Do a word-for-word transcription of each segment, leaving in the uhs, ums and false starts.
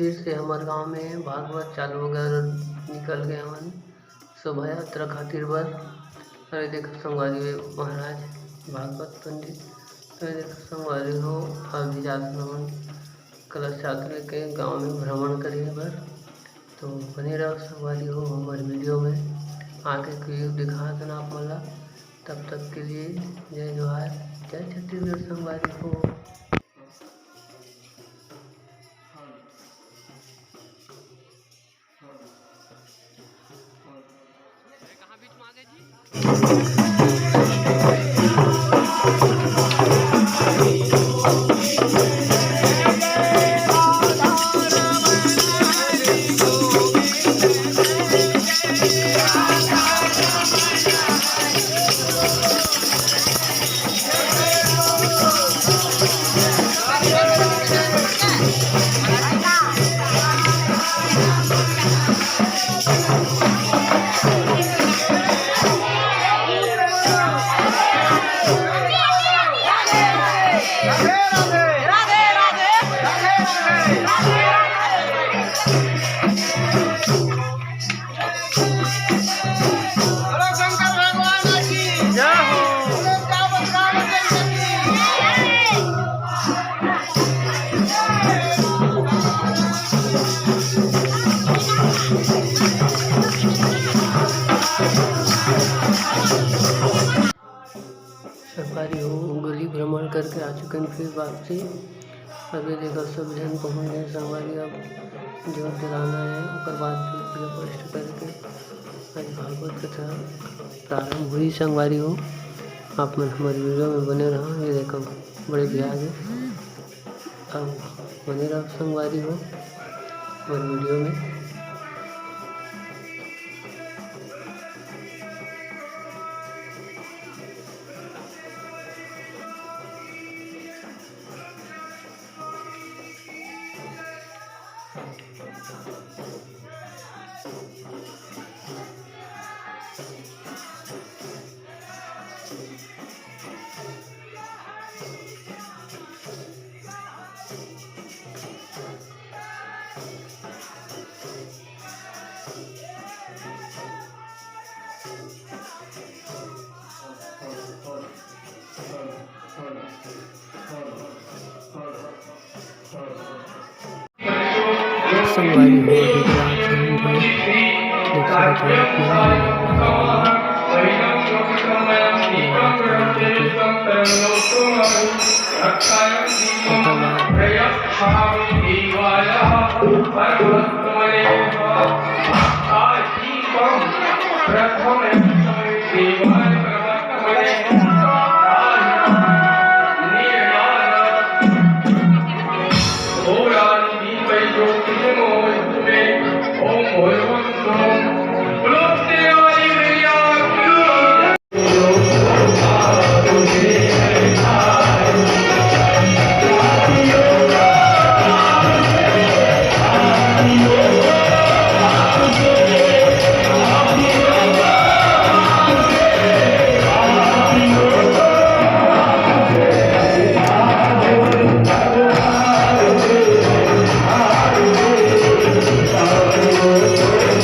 फिर से हमर गांव में भागवत चालू होगे, निकल गए हमन शोभा यात्रा खातिर बर। अरे देखो संगवारी हो, महाराज भागवत पंडित, अरे देखो संगवारी हो, अभी जात हमन कलश यात्रा के गांव में भ्रमण करे बर। तो बने रहो संगवारी हो हमर वीडियो में, आगे के वीडियो दिखात हन आप मन ला। तब तक के लिए जय जोहार, जय छत्तीसगढ़ संगवारी हो। बोलो शंकर भगवान की जय हो। बोलो जावत रामचंद्र की जय। संगवारी हो, गली भ्रमण करके आ चुके हैं फिर वापसी। अभी देखो, सब झन पहुँच गए संगवारी। अब जोत जलाना है, ओकर बाद फिर पूजा पाठ करके आज भागवत कथा प्रारंभ हुई संगवारी हो। आप मन हमर वीडियो में बने रहो। ये देखो, बड़े भैया आगे। अब बने रहो संगवारी हो हमर वीडियो में। संगवारी हो, अभी रात हो गए। देख सकत हो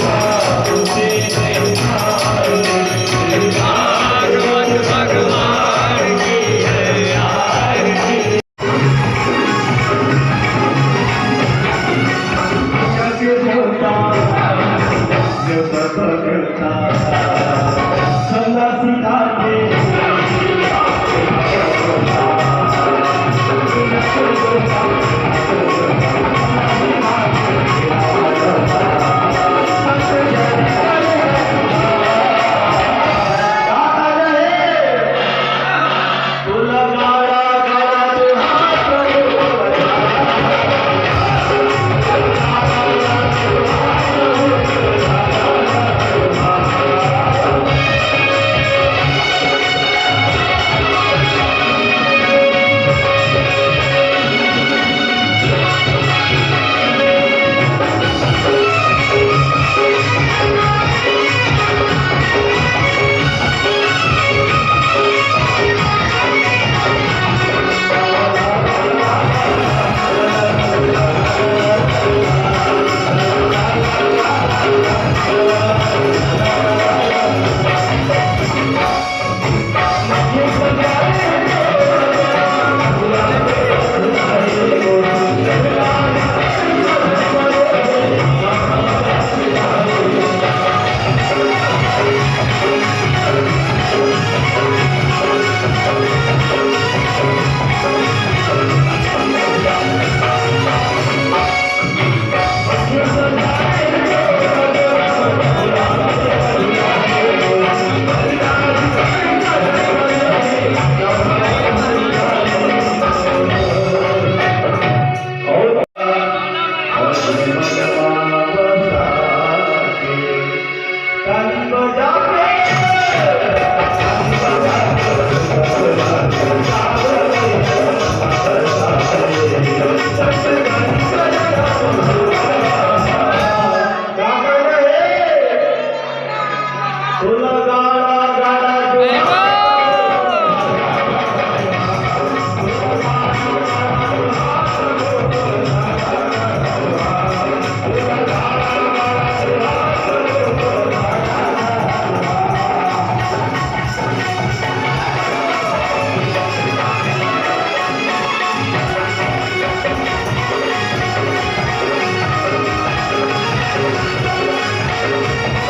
आप मन।